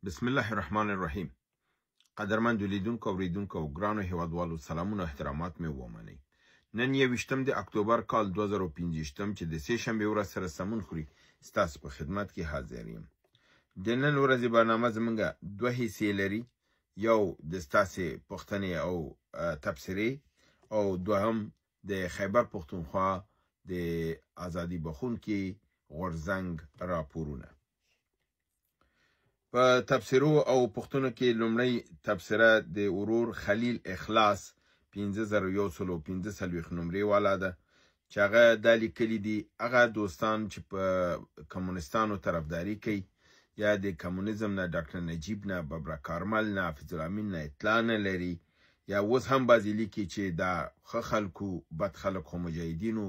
بسم الله الرحمن الرحیم. قدرمندو لیدونکو، اوریدونکو او ګرانو هیوادوالو، سلامونه او احترامات مې ومنئ. نن 21 د اکتوبر کال 2025 چې د سې شنبې ورځ سره سمون خوري، ستاسو په خدمت کې حاضر یم. د نن ورځې برنامه زمونږ دوه حصې لري، یو د ستاسې پوښتنې او تبصرې او دوهم د خیبر پښتونخوا د ازادي بخښونکي غورځنګ راپورونه. په تبصرو او پوښتنو کې لومړۍ تبصره د ورور خلیل اخلاص 5145 نمرې والا ده چې هغه دا لیکلي دي: هغه دوستان چې په کمونستانو طرفداري کوي یا د کمونیزم نه، ډاکټر نجیب نه، ببرک کارمل نه، حافظ الامین نه اطلاع نه لري، یا اوس هم بعضې لیکي چې دا ښه خلکو، بد خلک خو مجاهدینو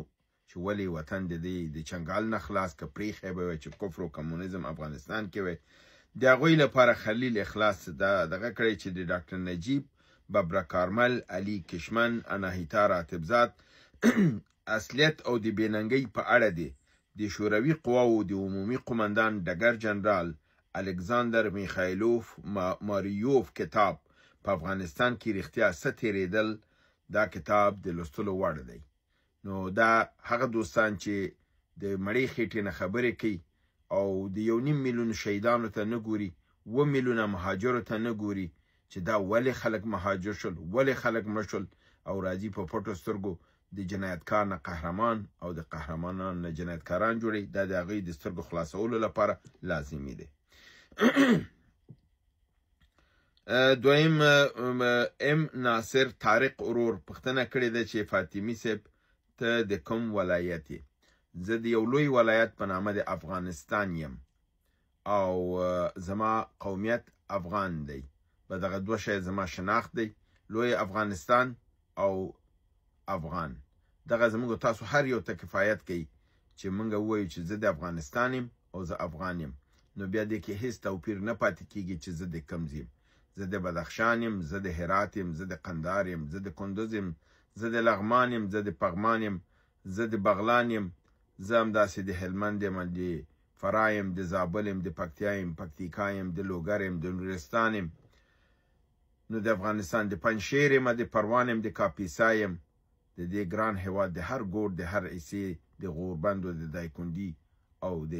چې ولې وطن د دې د چنګال نه خلاص که پرېښی به وی چې کفر او کمونیزم افغانستان کې وی. د هغوی لپاره خلیل اخلاص دا دغه کړی چې د ډاکټر نجیب، ببرک کارمل، علي کشمن، اناهیتا راتبزاد اصلیت او د بېننګۍ په اړه دی د شوروي قواو د عمومي قومندان ډګر جنرال الکساندر میخایلوف ماریوف کتاب په افغانستان کې رښتیا څه تېرېدل، دا کتاب د لوستلو وړ دی. نو دا هغه دوستان چې د مړې خېټې نه خبرې کوي او د 1.5 میلیون شهیدانو ته نه ګوري، 7 میلیونه مهاجرو ته نه ګوري چې دا ولې خلک مهاجر شول، ولې خلک مړه شول، او راځي په پټو سترګو د جنایتکار نه قهرمان او د قهرمانانو نه جنایتکاران جوړي، دا د هغوی د سترګو خلاصولو لپاره لازمي دی. دویم، ام ناصر طارق ورور پوښتنه کړې ده چې فاطمي صاحب، ته د کوم ولایت یې؟ زه د یو لوی ولایت په نامه د افغانستان یم او زما قومیت افغان دی. په دغه دوه شی زما شناخت دی، لوی افغانستان او افغان. دغه زموږ تاسو هر یو ته کفایت کوي چې موږ ووایو چې زه د افغانستان یم او زه افغان یم. نو بیا دې کې هیڅ توپیر نه پاتې کیږي چې زه د کوم ځای یم. زه د بدخشان یم، زه د هرات یم، زه د قندهار یم، زه د کندز یم، زه د لغمان یم، زه د پغمان یم، زه د بغلان یم، زه همداسې د هلمند یم، د فراه یم، د زابل یم، د پکتیا یم، پکتیکا یم، د لوګر یم، د نورستان یم، نو د افغانستان د پنجشیر یم، د پروان یم، د کاپیسا یم، د دې ګران هیواد د هر ګوټ، د هر حصې، د غوربندو، د دایکندي او د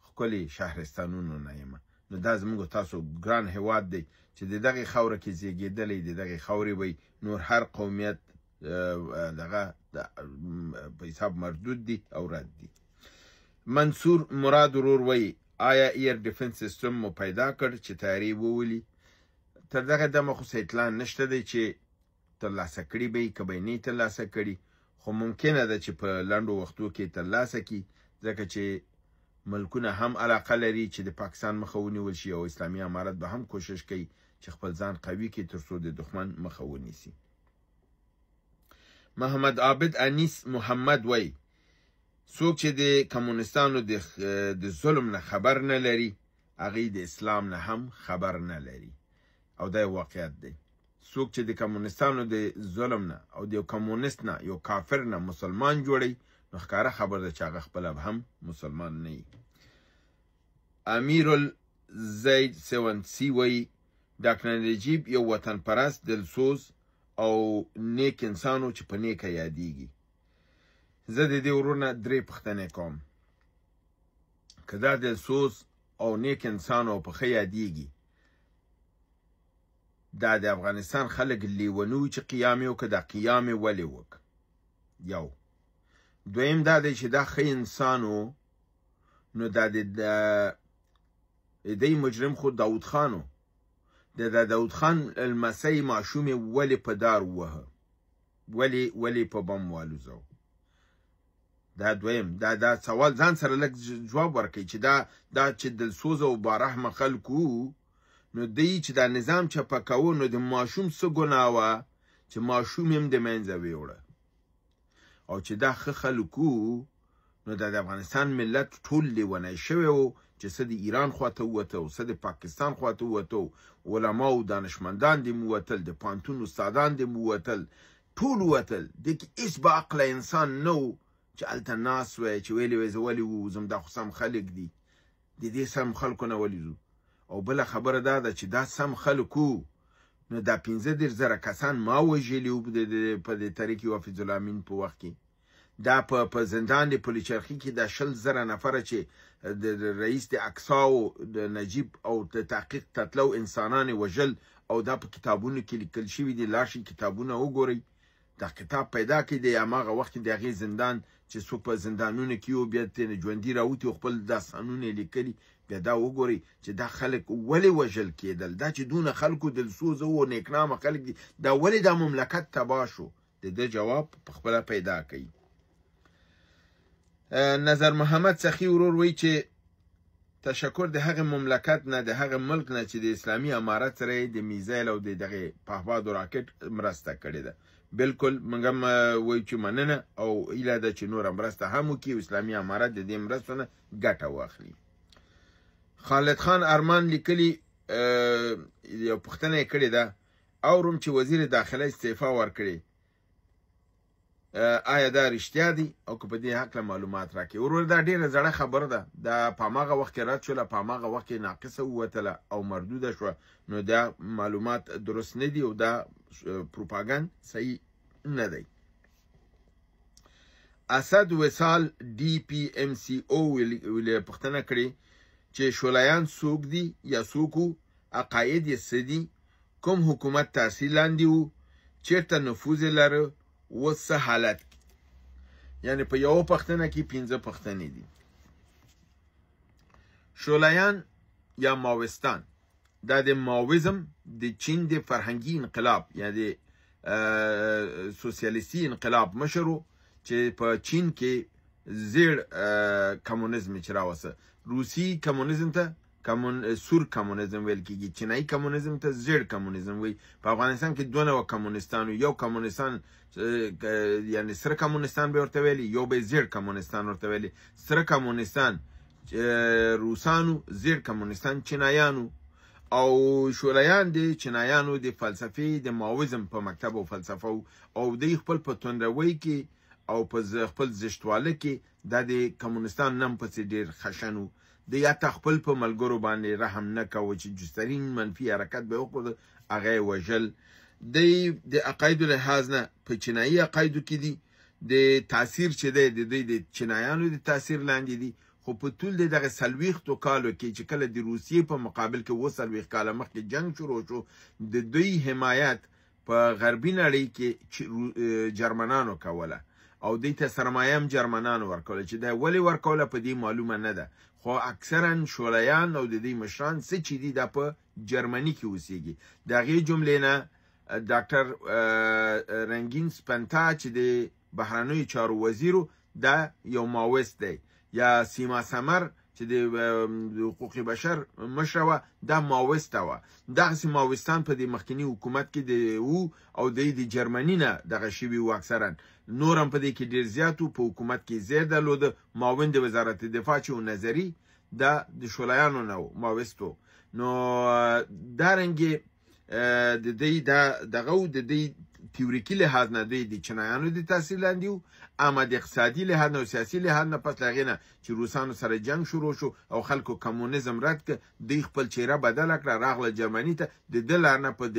ښکلي شهرستانونو نه یم. نو دا زموږ تاسو ګران هیواد دی چې د دغې خاوره کې زیږېدلی، د دغې خاورې وي. نور هر قومیت دغه په حساب مردود دي او رد دي. منصور مراد ورور وایي: آیا air defense system مو پیدا کړ چې طیارې وولي؟ تر دغه دمه خو څه اطلاع نشته دی چې ترلاسه کړي به یې که به یې نه ترلاسه کړي، خو ممکنه ده چې په لنډو وختو کې ترلاسه کړي، ځکه چې ملکونه هم علاقه لري چې د پاکستان مخه ونیول شي او اسلامي امارت به هم کوشش کوي چې خپل ځان قوي کړي تر څو د دښمن مخه ونیسي. محمد عابد انیس محمد وایي: څوک چې د کمونستانو د ظلم نه خبر نه لري، هغوی د اسلام نه هم خبر نه لري. او دا یو واقعیت دی. څوک چې د کمونستانو د ظلم نه او د یو کمونست نه، یو کافر نه مسلمان جوړي، نو ښکاره خبر ده چې هغه خپله هم مسلمان نه وي. امیر الزید 7 سی وایي: ډاکټر نجیب یو وطن پرست، دلسوز او نیک انسانو چې په نیکه یادیږي. زه د دې ورور نه درې پوښتنې کوم. که دا دلسوز او نیک انسان او په ښه یادیږي، دا د افغانستان خلک لیونو چې قیام یې وکړ، دا قیام یې ولې وکړ؟ یو. دویم دا دی چې دا ښه انسان و، نو دا د دی مجرم خو داود خان و، د داود خان لمسی ماشوم یې ولې په دار ووهه، ولې په بم والوزو؟ دا دویم. دا سوال ځان سره لږ جواب ورکړئ چې دا چې دلسوز او بارحمه خلکو، نو دی چې دا نظام چپه کوو، نو د ماشوم څه ګناه وه چې ماشوم یې هم د منځه ویوړه؟ او چې دا ښه خلکو، نو دا د افغانستان ملت ټول لیونی شوی و چې څه د ایران خواته ووته او څه د پاکستان خواته ووته. علما او دانشمندان دې ووتل، د پوهنتون استادان دې ووتل، ټول ووتل. دې کې هېڅ باعقله انسان نه و چې هلته ناست وی چې ویلې وی زه ولې ووځم، دا خو سم خلک دي، د دې سم خلکو نه ولې ځو؟ او بله خبره دا ده چې دا سم خلک وو، نو دا 35,000 کسان ما وژلي وو په دې تحریک حفیظ الامین په وخت کې. دا په زندان د پلچرخي کې دا 20,000 نفره چې د رئیس د اکساو د نجیب او د تحقیق تتلو انسانان وژل، او دا په کتابونو کې لیکل شوي دي، لاړ شئ کتابونه وګورئ، دا کتاب پیدا کړئ. د هماغه وخت کې د هغې زندان چې څوک په زندانونو کې وو بیا ترې ژوندي راوتي او خپل داستانونه یې لیکلي، بیا دا وګورئ چې دا خلک ولې وژل کېدل، دا چې دونه خلکو دلسوزه وو، نیکنامه خلک دي، دا ولې دا مملکت تباه شو؟ د ده جواب په خپله پیدا کوي. نظر محمد سخي ورور وایي چې تشکر د هغه مملکت نه، د هغه ملک نه چې د اسلامي امارت سره یې د میزایل او د دغې پهپاد او راکټ مرسته کړې ده. بالکل موږ هم وایو چې مننه او هیله ده چې نوره مرسته هم وکړي او اسلامي امارت د دې مرستو نه ګټه واخلي. خالد خان ارمان لیکلي، یو پوښتنه یې کړې ده، اورم چې وزیر داخله استعفا ورکړې، آیا دا رښتیا دی او که په دې هکله معلومات راکړي؟ ورور دا ډېره زړه خبره ده، دا په هماغه وخت کې رد شوله، په هماغه وخت کې ناقصه ووتله او مردوده شوه، نو دا معلومات درست نه دي او دا پروپاګند صحیح نه دی. اسد وصال ډي پي ام سي او ویلې پوښتنه کړې چې شولایان څوک دي یا څوک وو، عقاید یې څه دي، کوم حکومت تاثیر لاندې وو، چېرته نفوذ یې لره، اوس څه حالت کې؟ یعنی په یوه پوښتنه کې 5 پوښتنې دي. شولایان یا ماوستان، دا د ماویزم د چین د فرهنګي انقلاب یا د سوسیالیستي انقلاب مشر و چې په چین کې زیړ کمونیزم چې راوسته. روسي کمونیزم ته سور کمونیزم ویل کېږي، چینایي کمونیزم ته زیړ کمونیزم وایي. په افغانستان کې دوه نوع کمونستان وو، یو کمونستان یعنی سره کمونستان به ورته ویلي، یو به زیړ کمونستان ورته ویلي. سره کمونستان روسانو، زیړ کمونستان چینایانو. او شولیان د چینایانو د فلسفې د ماویزم په مکتب او فلسفه وو، او دوی خپل په تندروۍ کې او په خپل زشتواله کې دا د کمونستان نم پسې ډېر خشن وو. دی حتی خپل په ملګرو باندې رحم نه کاوه چې جسترین منفي حرکت به وکړ هغه یې وژل. دی د عقایدو لحاظ نه په چینایي عقایدو کې دي، د تاثیر چې دی د دوی د چینایانو د تاثیر لاندې دي. خو په طول د دغه 40 کالو کې چې کله د روسیې په مقابل کې 47 کاله مخکې جنګ شروع شو، د دوی حمایت په غربي نړۍ کې جرمنانو کوله او دوی ته سرمایه هم جرمنانو ورکوله. چې دا ولې ورکوله په دې معلومه نه ده، خو اکثرا شولیان او د دوی مشران څه چې دي دا په جرمني کې اوسیږي. د هغې جملې نه ډاکټر رنګین سپنتا چې د بهرنیو چارو وزیر و، دا یو ماویست دی، یا سیما سمر چې د حقوق بشر مشره وه، دا ماویسته وه. دغسې ماویستان په دې مخکني حکومت کې وو او دی د جرمني نه دغه شوي وو اکثرا. نور هم په دې کې ډېر زیات وو، په حکومت کې زیر درلوده. معاون د وزارت دفاع چې و نظري، دا د شولیانو نه و، ماویست و. نو دارنګې د دوی دا دغه و، د دوی تیوریکي لحاظ نه دوی د چینایانو د تاثیر لاندې وو، اما د اقتصادي لحاظ نه او سیاسي لحاظ نه پس له هغې نه چې روسانو سره جنګ شروع شو او خلکو کمونیزم رد کړ، دوی خپل چهره بدله کړه، راغله جرمني ته. د ده لار نه په د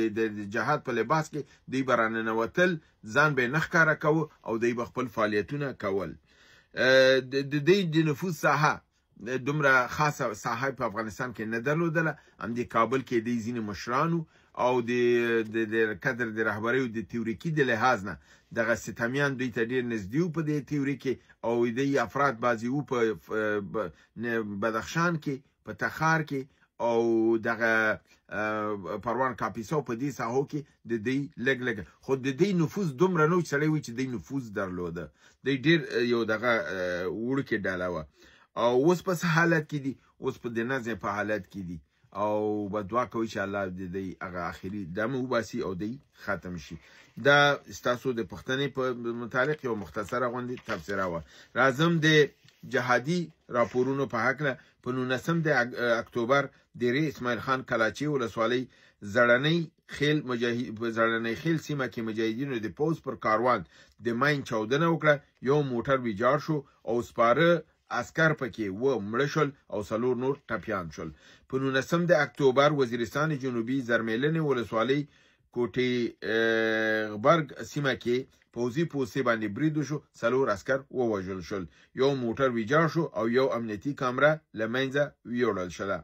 جهاد په لباس کې دوی به راننوتل، ځان به یې نه ښکاره کوه او دوی به خپل فعالیتونه کول. د دوی د نفوذ ساحه دومره خاصه ساحه په افغانستان کې نه درلودله. همدې کابل کې دوی ځینې مشرانو او د کدر د رهبرۍ او د تیوریکي د لحاظ نه دغه ستمیان دوی ته ډېر نږدې وو په دې تیوري کې، او دوی افراد بعضې وو په بدخشان کې، په تخار کې او دغه پروان کاپیسا په دې ساحو کې د دوی لږ لږ، خو د دوی نفوذ دومره نه و چې سړی وایي چې دوی نفوذ درلوده. دوی ډېر یو دغه وړوکې ډله وه. او اوس په څه حالت کې دي؟ اوس په د نظم په حالت کې دي، او به دعا کوي چې الله دې دوی هغه اخري دم وباسي او دوی ختم شي. دا ستاسو د پوښتنې په متعلق یو مختصره غوندې تبصره وه. راځم د جهادي راپورونو په هکله. په 19 د اکتوبر د ری اسماعیل خان کلاچي ولسوالۍ زړنۍ خیل سیمه کې مجاهدینو د پوځ پر کاروان د ماین چاودنه وکړه، یو موټر ویجاړ شو او سپاره عسکر پکې 7 مړه شول او 4 نور ټپیان شول. په 19 د اکتوبر وزیرستان جنوبي زرمیلنې ولسوالۍ کوټې غبرګ سیمه کې پوځي پوستې باندې برید وشو، 4 عسکر ووژل شول، یو موټر ویجاړ شو او یو امنیتي کامره له منځه ویوړل شوه.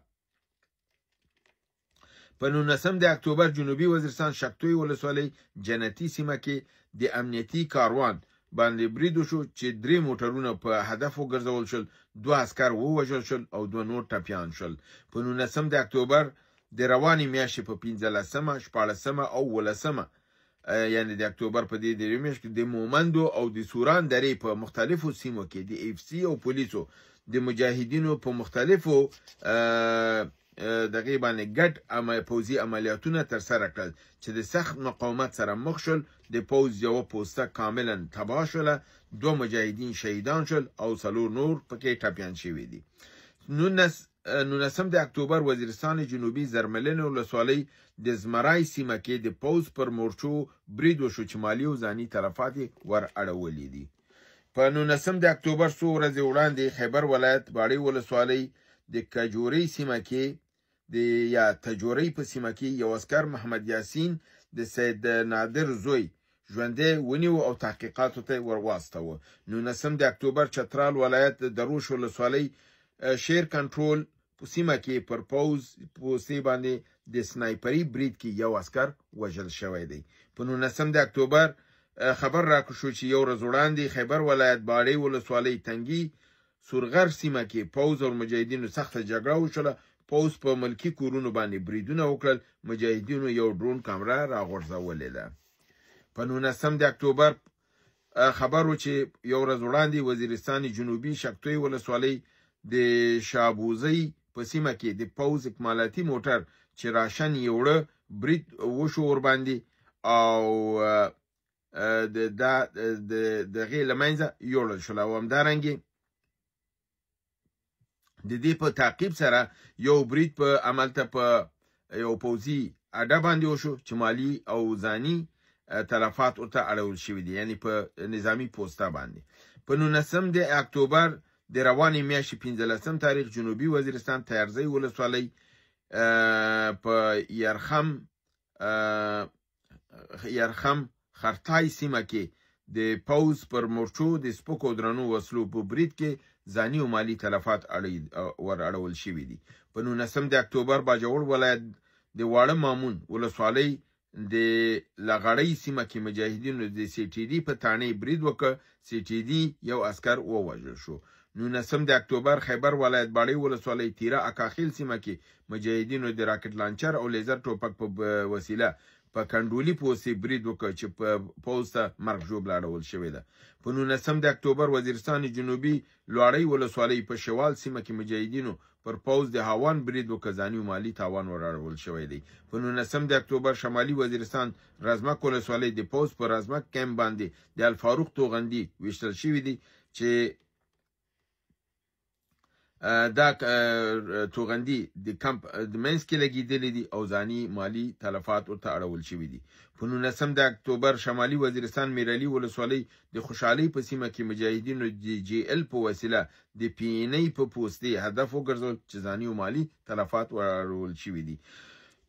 په 19 د اکتوبر جنوبي وزیرستان شکتوی ولسوالۍ جنتي سیمه کې د امنیتي کاروان باندې برید وشو چې 3 موټرونه په هدف وګرځول شول، 2 عسکر ووژل شول او 2 نور ټپیان شول. په 19 د اکتوبر د روانې میاشتې په 15مه، 16مه او 18مه یعنی د اکتوبر په دې درې میاشت کې د مومندو او د سوران درې په مختلفو سیمو کې د ایف سي او پولیسو د مجاهدینو په مختلفو دغې باندې ګډ پوځي عملیاتونه ترسره کړل چې د سخت مقاومت سره مخ شول. د پوځ یوه پوسته کاملا تباه شوله، 2 مجاهدین شهیدان شول او 4 نور پکې ټپیان شوي دي. 19 د اکتوبر وزیرستان جنوبي زرملنې ولسوالۍ د زمرای سیمه کې د پوځ پر مورچو برید وشو چې مالي او ځاني تلفات یې ور اړولي دي. په 19 د اکتوبر څو ورځې وړاندې خیبر ولایت باړې ولسوالۍ د کجورۍ سیمه کې د یا تجورۍ په سیمه کې یو عسکر محمد یاسین د سید نادر زوی ژوندی ونیو او تحقیقاتو ته ور واستاوه. 19 د اکتوبر چترال ولایت د دروش ولسوالۍ شیر کنټرول په سیمه کې پر پوځ پوستې باندې د سنایپري برید کې یو عسکر وژل شوی دی. په 19 د اکتوبر خبر راکړ شو چې یو ورځ وړاندې خیبر ولایت باړې ولسوالۍ تنګي سورغر سیمه کې پوځ او مجاهدینو سخته جګړه وشوله. پوځ په ملکي کورونو باندې بریدونه وکړل، مجاهدینو یو ډرون کامره راغورځولې ده. په 19 د اکتوبر خبر و چې یو ورځ وړاندې وزیرستان جنوبي شکتوی ولسوالۍ د شابوزۍ په سیمه کې د پوځ اکمالاتي موټر چې راشن یې وړه برید وشو ورباندې او د دغې له منځه یوړل شول. او همدارنګې د دې په تعقیب سره یو برید په عمل ته په یو پوځي اډه باندې وشو چې مالي او ځاني تلفات ورته اړول شوي دي، یعنی په نظامي پوسته باندې. په 19 د اکتوبر د روانې میاشتې 15 تاریخ جنوبي وزیرستان تیارزۍ ولسوالۍ په یرخم خرتای سیمه کې د پوځ پر مورچو د سپکو درنو وسلو په برید کې ځاني او مالي تلفات ور اړول شوي دي. په 19 د اکتوبر باجوړ ولایت د واړه مامون ولسوالۍ د لغړۍ سیمه کې مجاهدینو د سی ټي ډي په تاڼې برید وکړ، سی ټي ډي یو عسکر ووژل شو. 19 د اکتوبر خیبر ولایت باړې ولسوالۍ تیره اکاخیل سیمه کې مجاهدینو د راکټ لانچر او لیزر ټوپک په وسیله په کنډولي پوستې برید وکړ چې په پوځ ته مرګ ژوبله اړول شوې ده. په 19 د اکتوبر وزیرستان جنوبي لواړۍ ولسوالۍ په شوال سیمه کې مجاهدینو پر پوځ د هاوان برید وکړ، ځاني او مالي تاوان ور اړول شوی دی. په 19 د اکتوبر شمالي وزیرستان رزمک ولسوالۍ د پوځ پر رزمک کمپ باندې د الفاروق توغندي ویشتل شوي دي چې دا توغندي د کمپ د منځ کې لګېدلي دي او ځاني مالي تلفات ورته اړول شوي دي. په 19 د اکتوبر شمالي وزیرستان میرعلي ولسوالۍ د خوشحالۍ په سیمه کې مجاهدینو د جي ال په وسیله د پي این ای په پوستې هدف وګرځول چې ځاني او مالي تلفات ور اړول شوي دي.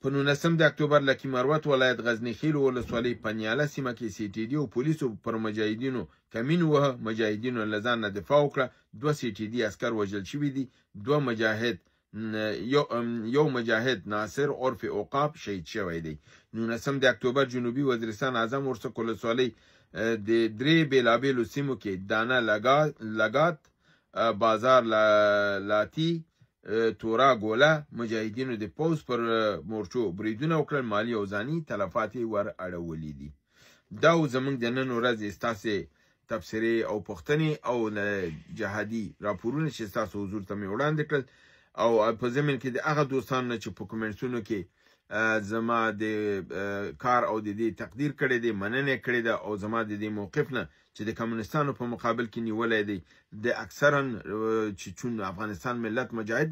په 19 د اکتوبر لکي مروت ولایت غزني خیلو ولسوالۍ پنیاله سیمه کې سی ټي ډي او پولیسو پر مجاهدینو کمین ووهه، مجاهدینو له ځان نه دفاع وکړه، 2 سی ټي ډي عسکر وژل شوي دي، یو مجاهد ناصر عرف عقاب شهید شوی دی. 19 د اکتوبر جنوبي وزیرستان اعظم ورسک ولسوالۍ د 3 بېلابېلو سیمو کې دانه لګات، بازار لاتی، تورا ګوله مجاهدینو د پوځ پر مورچو بریدونه وکړل، مالي او ځاني تلفات یې ور اړولي دي. دا و زموږ د نن ورځې ستاسې تبصرې او پوښتنې او جهادي راپورونه چې ستاسو حضور ته مې وړاندې کړل، او په ضمن کې د هغه دوستانو نه چې په کمنټسونو کې زما د کار او د دې تقدیر کړی دی، مننه یې کړې ده، او زما د دې موقف نه چې د کمونستانو په مقابل کې نیولی دی، د اکثرا چې چون افغانستان ملت مجاهد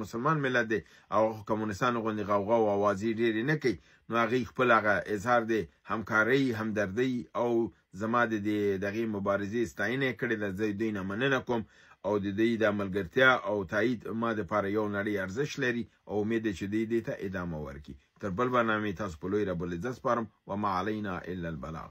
مسلمان ملت دی او کمونستانو غوندې غوغا او اوازې ډېرې نه کوي، نو هغوی خپل هغه اظهار دی همکارۍ، همدردۍ او زما د دې دغې مبارزې ستاینه یې کړې ده. زه دوی نه مننه کوم او د دوی دا ملګرتیا او تایید ما دپاره یو نړۍ ارزش لري او امید دی چې دوی دې ته ادامه ورکړي. تر بل برنامې تاسو په لوی رب العزت سپارم. وما علینا الا البلاغ.